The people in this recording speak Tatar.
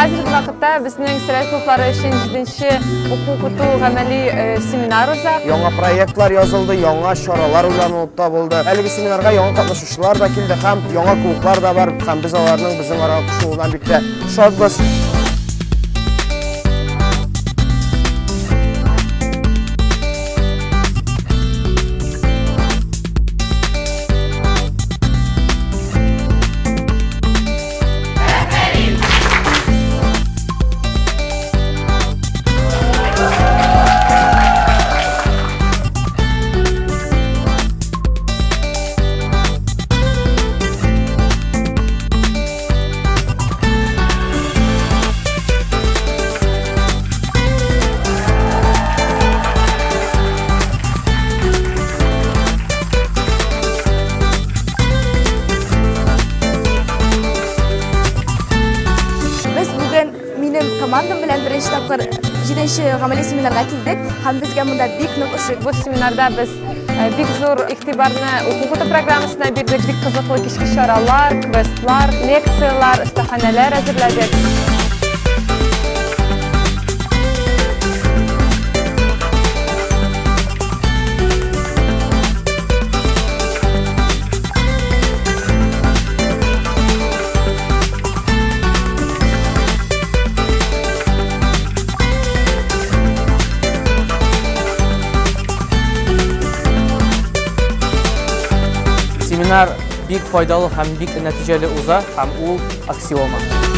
Хәзерге вакытта безнең Сәләт клублары өчен җиденче уку-укыту гамәли семинар уза. Яңа проектлар язылды, яңа чаралар уйланылып табылды. Әлеге семинарга яңа катнашучылар да килде һәм яңа клублар да бар һәм без аларның безнең арага кушылуына бик тә шатбыз. Без бүген минем командам белән беренче тапкыр җиденче гамәли семинарга килдек һәм безгә монда бик нык ошый. Бу семинарда без э, бик зур игътибарны уку-укыту программасына бирдек, бик кызыклы кичке чаралар, квестлар, лекцияләр, остаханәләр әзерләдек. Семинар бик файдалы һәм бик нәтиҗәле уза, һәм ул аксиома.